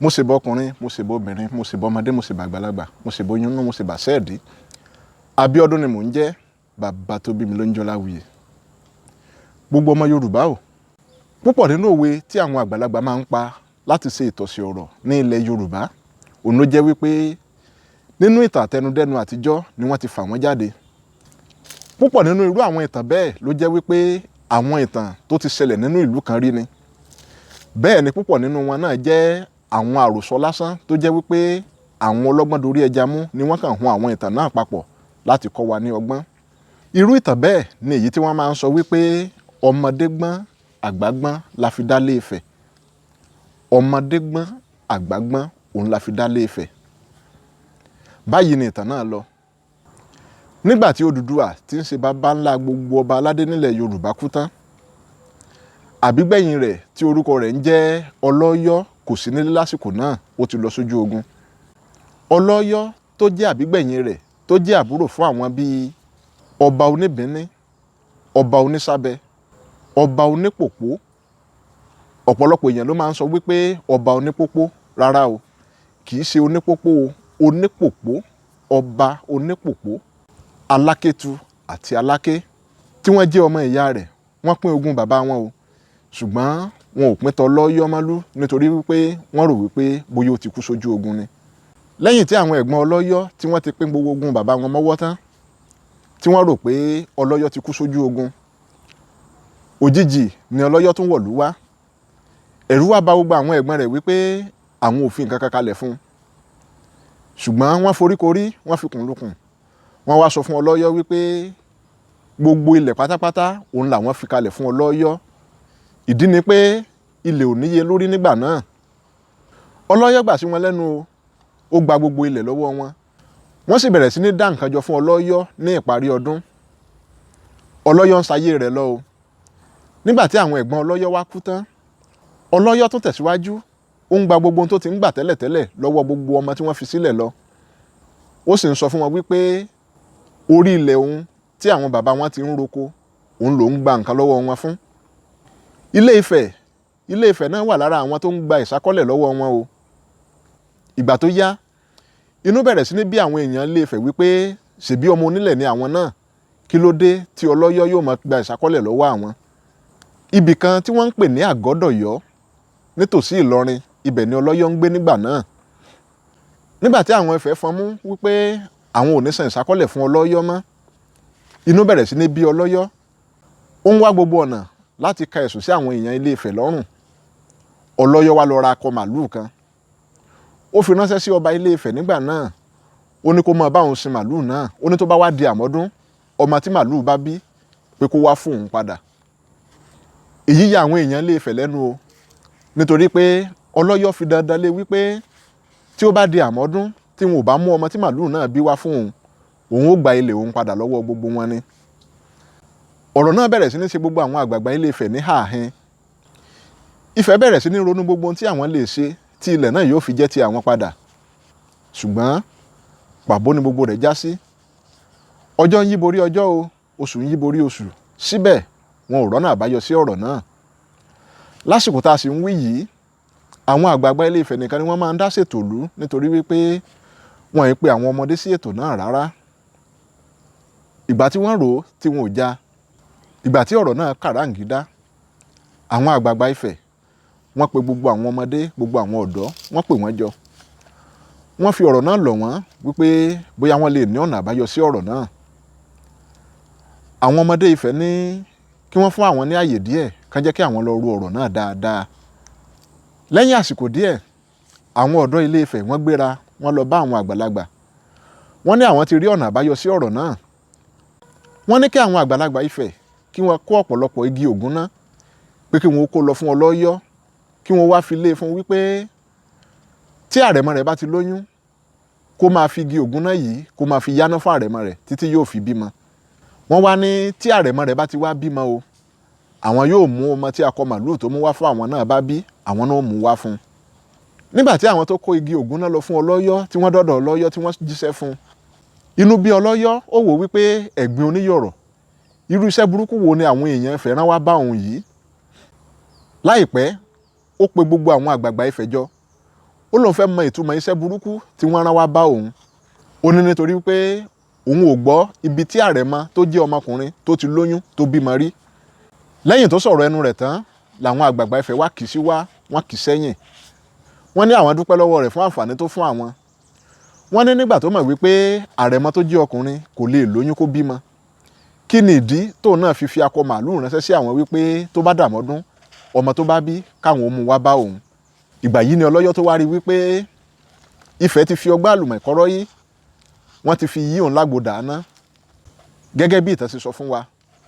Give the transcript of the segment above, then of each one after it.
Mo ṣèbà ọkùnrin, mo ṣèbà obìnrin, mo ṣèbà ọmọdé, mo ṣèbà àgbàlagbà, mo ṣèbà oyún inú, mo ṣèbà sẹ́ẹ̀dí. Abíọ́dún ni mò ń jẹ́, bàbá tó bí mi ló ń jẹ́ Ọláwuyì. Gbogbo ọmọ Yorùbá o, púpọ̀ nínú òwe tí àwọn àgbàlagbà máa ń pa láti ṣe ìtọ̀sí ọ̀rọ̀ ní ilẹ̀ Yorùbá, òun ló jẹ́ wípé nínú ìtàn àtẹnudẹ́nu àtijọ́ ni wọ́n ti fà wọ́n jáde. Púpọ̀ nínú irú àwọn ìtàn bẹ́ẹ̀ ló jẹ́ wípé àwọn ìtàn tó ti ṣẹlẹ̀ nínú ìlú kan rí ni. Bẹ́ẹ̀ ni púpọ̀ nínú wọn náà jẹ́ àwọn àròsọ lásán tó jẹ́ wípé àwọn ọlọ́gbọ́n dorí ẹja mú ni wọ́n kàn hun àwọn ìtàn náà papọ̀ láti kọ́ wa ní ọgbọ́n. Irú ìtàn bẹ́ẹ̀ ni èyí tí wọ́n máa ń sọ wípé ọmọdé gbọ́n, àgbà gbọ́n la fi dá lé Ifẹ̀. Ọmọdé gbọ́n, àgbà gbọ́n, òun la fi dá lé Ifẹ̀. Báyìí ni ìtàn náà lọ. Nígbà tí Odùduwà tí ń ṣe baba ńlá gbogbo ọba aládé nílẹ̀ Yorùbá kú tán, àbígbẹ̀yìn rẹ̀ tí orúkọ rẹ̀ ń jẹ́ Ọlọ́yọ́ kò sí nílé lásìkò náà, ó ti lọ sójú ogun. Ọlọ́yọ́ tó jẹ́ àbígbẹ̀yìn rẹ̀ tó jẹ́ àbúrò fún àwọn bíi ọba oníbíní, ọba onísábẹ, ọba onípòpó. Ọ̀pọ̀lọpọ̀ èèyàn ló máa ń sọ wípé ọba onípópó. Rárá o, kì í ṣe onípópó o, onípòpó, ọba onípòpó, Alákétu àti Aláké tí wọ́n jẹ́ ọmọ ìyá rẹ̀, wọ́n pín ogún bàbá wọn o, ṣùgbọ́n wọn ò pín tọlọ́yọ́ mọ́lú nítorí wípé wọ́n rò wípé bóyá ó ti kú sójú ogun ni. Lẹ́yìn tí àwọn ẹ̀gbọ́n Ọlọ́yọ́ tí wọ́n ti pín gbogbo ogún bàbá wọn mọ́wọ́ tán, tí wọ́n rò pé Ọlọ́yọ́ ti kú sójú ogun, òjijì ni Ọlọ́yọ́ tún wọ̀lú wá. Ẹ̀rù wá bà gbogbo àwọn ẹ̀gbọ́n rẹ̀ wípé àwọn ò fi nǹkan kan kalẹ̀ fún un, ṣùgbọ́n wọ́n foríkorí, wọ́n fi kùn lukùn, wọ́n wá sọ fún Ọlọ́yọ́ wípé gbogbo ilẹ̀ pátápátá òun làwọn fi kalẹ̀ fún Ọlọ́yọ́. Ìdí ni pé ilẹ̀ ò níye lórí nígbà náà. Ọlọ́yọ́ gbà sí wọn lẹ́nu o, ó gba gbogbo ilẹ̀ lọ́wọ́ wọn. Wọ́n sì bẹ̀rẹ̀ sí ní dá nǹkan jọ fún Ọlọ́yọ́ ní ìparí ọdún. Ọlọ́yọ́ ń sayé rẹ̀ lọ o. Nígbà tí àwọn ẹ̀gbọ́n Ọlọ́yọ́ wá kú tán, Ọlọ́yọ́ tún tẹ̀síwájú, ó ń gba gbogbo ohun tó ti ń gbà tẹ́lẹ̀tẹ́lẹ̀ lọ́wọ́ gbogbo ọmọ tí wọ́n fi sílẹ̀ lọ. Ó sì ń sọ fún wọn wípé orí ilẹ̀ òun tí àwọn bàbá wọn ti ń roko, òun lòún gba nǹkan lọ́wọ́ wọn fún. Ilé Ifẹ̀, Ilé Ifẹ̀ náà wà lára àwọn tó ń gba ìsákọ́lẹ̀ lọ́wọ́ wọn o. Ìgbà tó yá, inú bẹ̀rẹ̀ sí ní bí àwọn èèyàn Ilé Ifẹ̀ wípé ṣèbí ọmọ onílẹ̀ ni àwọn náà, kí ló dé tí Ọlọ́yọ́ yóò máa gba ìsákọ́lẹ̀ lọ́wọ́ àwọn? Ibì kan tí wọ́n ń pè ní Àgọ́dọ̀yọ́ nítòsí Ìlọrin, ibẹ̀ ni Ọlọ́yọ́ ń gbé nígbà náà. Nígbà tí àwọn Ifẹ̀ fọn mú wípé àwọn ò ní san ìsákọ́lẹ̀ fún Ọlọ́yọ́ mọ́, inú bẹ̀rẹ̀ sí ní bí Ọlọ́yọ́. Ó ń wá gbogbo ọ̀nà láti ka ẹ̀sùn sí àwọn èèyàn Ilé Ifẹ̀ lọ́rùn. Ọlọ́yọ́ wá lọ ra akọ màlúù kan, ó fi ránṣẹ́ sí ọba Ilé Ifẹ̀ nígbà náà. Ó ní kó máa bá òun sin màlúù náà. Ó ní tó bá wá di àmọ́dún, ọmọ tí màlúù bá bí, pé kó wá fún òun padà. Èyí ya àwọn èèyàn Ilé Ifẹ̀ lẹ́nu o, nítorí pé Ọlọ́yọ́ fi dandan lé wípé tí ó bá di àmọ́dún, tí wọn ò bá mú ọmọ tí màlúù náà bí wá fún òun, òun ó gba ilẹ̀ òun padà lọ́wọ́ gbogbo wọn ni. Ọ̀rọ̀ náà bẹ̀rẹ̀ sí ní ṣe gbogbo àwọn àgbààgbà Ilé Ifẹ̀ ní hàhín. Ifẹ̀ bẹ̀rẹ̀ sí ní ronú gbogbo ohun tí àwọn lè ṣe tí ilẹ̀ náà yóò fi jẹ́ ti àwọn padà, ṣùgbọ́n pàbó ni gbogbo rẹ̀ já sí. Ọjọ́ ń yí borí ọjọ́ o, oṣù ń yí borí oṣù, síbẹ̀ wọn ò rọ́nà àbáyọ sí ọ̀rọ̀ náà. Lásìkò tá a sì ń wí yìí, àwọn àgbààgbà Ilé Ifẹ̀ nìkan ni wọ́n máa ń dá ṣètò ìlú, nítorí wípé wọn ì pe àwọn ọmọdé sí ètò náà rárá. Ìgbà tí wọ́n rò ó tí wọn ò já, ìgbà tí ọ̀rọ̀ náà kàràǹgídá, àwọn àgbààgbà Ifẹ̀ wọ́n pe gbogbo àwọn ọmọdé, gbogbo àwọn ọ̀dọ́, wọ́n pè wọ́n jọ. Wọ́n fi ọ̀rọ̀ náà lọ̀ wọ́n wípé bóyá wọ́n lè ní ọ̀nà àbáyọ sí ọ̀rọ̀ náà. Àwọn ọmọdé Ifẹ̀ ní kí wọ́n fún àwọn ní àyè díẹ̀, kán jẹ́ kí àwọn lọ ro ọ̀rọ̀ náà dáadáa. Lẹ́yìn àsìkò díẹ̀, àwọn ọ̀dọ́ Ilé Ifẹ̀ wọ́n gbéra, wọ́n lọ bá àwọn àgbàlagbà. Wọ́n ní àwọn ti rí ọ̀nà àbáyọ sí ọ̀rọ̀ náà. Wọ́n ní kí àwọn àgbàlagbà Ifẹ̀ kí wọ́n kó ọ̀pọ̀lọpọ̀ igi ògúnná, pé kí wọ́n kó lọ fún Ọlọ́yọ́, kí wọ́n wá fi lé fún wípé tí àrẹ̀mọ rẹ̀ bá ti lóyún, kó máa fi igi ògúnná yìí, kó máa fi yáná fún àrẹ̀mọ rẹ̀ títí yóò fi bímọ. Wọ́n wá ní tí àrẹ̀mọ rẹ̀ bá ti wá bímọ o, àwọn yóò mú ọmọ tí akọ màlúù tó mú wá fún àwọn náà bá bí, àwọn náà mú wá fún un. Nígbà tí àwọn tó kó igi ògúnná lọ fún Ọlọ́yọ́, tí wọ́n dọ́dọ̀ Ọlọ́yọ́, tí wọ́n jíṣẹ́ fún un, inú bí Ọlọ́yọ́. Ó wò wípé ẹ̀gbin oníyọ̀rọ̀, irú iṣẹ́ burúkú wo ni àwọn èèyàn Ifẹ̀ rán wá bá òun yìí? Láìpẹ́, ó pe gbogbo àwọn àgbààgbà Ifẹ̀ jọ. Ó lóun fẹ́ mọ ìtumọ̀ iṣẹ́ burúkú tí wọ́n rán wá bá òun. Ó ní nítorí pé òun ò gbọ́ ibi tí Àrẹ̀mọ tó jẹ́ ọmọkùnrin tó ti lóyún tó bímọ rí. Lẹ́yìn tó sọ̀rọ̀ ẹnu rẹ̀ tán làwọn àgbààgbà Ifẹ̀ wá kì í sí wá, wọ́n kì í sẹ́yìn. Wọ́n ní àwọn dúpẹ́ lọ́wọ́ rẹ̀ fún àǹfààní tó fún àwọn. Wọ́n ní nígbà tó mọ̀ wípé Àrẹ̀mọ tó jẹ́ ọkùnrin kò lè lóyún kó bímọ, kí ni ìdí tóun náà fi fi akọ màálùú ránṣẹ́ sí àwọn wípé tó bá dàmọ́dún, ọmọ tó bá bí káwọn ó mú wá bá òun? Ìgbà yìí ni Ọlọ́yọ́ tó wá rí wípé Ifẹ̀ ti fi ọgbà àlùmọ̀kọ́rọ́ yìí, wọ́n ti fi yí òun lágbo dáná. Gẹ́gẹ́ bí ìtàn ṣe sọ fún wa,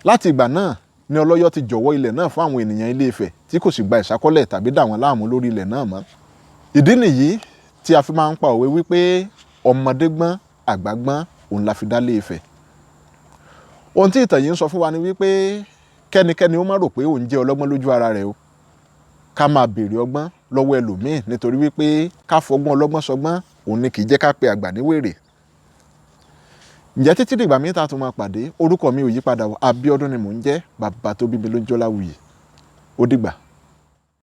láti ìgbà náà ni Ọlọ́yọ́ ti jọ̀wọ́ ilẹ̀ náà fún àwọn ènìyàn Ilé Ifẹ̀, tí kò sì gba ìsákọ́lẹ̀ tàbí dà wọ́n láàmú lórí ilẹ̀ náà mọ́. Ìdí nìyí tí a fi máa ń pa òwe wípé ọmọdé gbọ́n, àgbà gbọ́n, òun la fi dá Ilé Ifẹ̀. Ohun tí ìtàn yìí ń sọ fún wa ni wípé kẹ́nikẹ́ni ó má rò pé òun jẹ́ ọlọ́gbọ́n lójú ara rẹ̀ o. Ká máa béèrè ọgbọ́n lọ́wọ́ ẹlòmíì, nítorí wípé ká fọgbọ́n ọlọ́gbọ́n sọgbọ́n, òun ni kì í jẹ́ ká pe àgbà ní wèrè. Ǹjẹ́ títí dìgbà míì tá a tún máa pàdé, orúkọ mi ò yí padà o, Abíọ́dún ni mò ń jẹ́. Bàbá tó bí mi ló ń jọ́láwuyì. Ó dìgbà.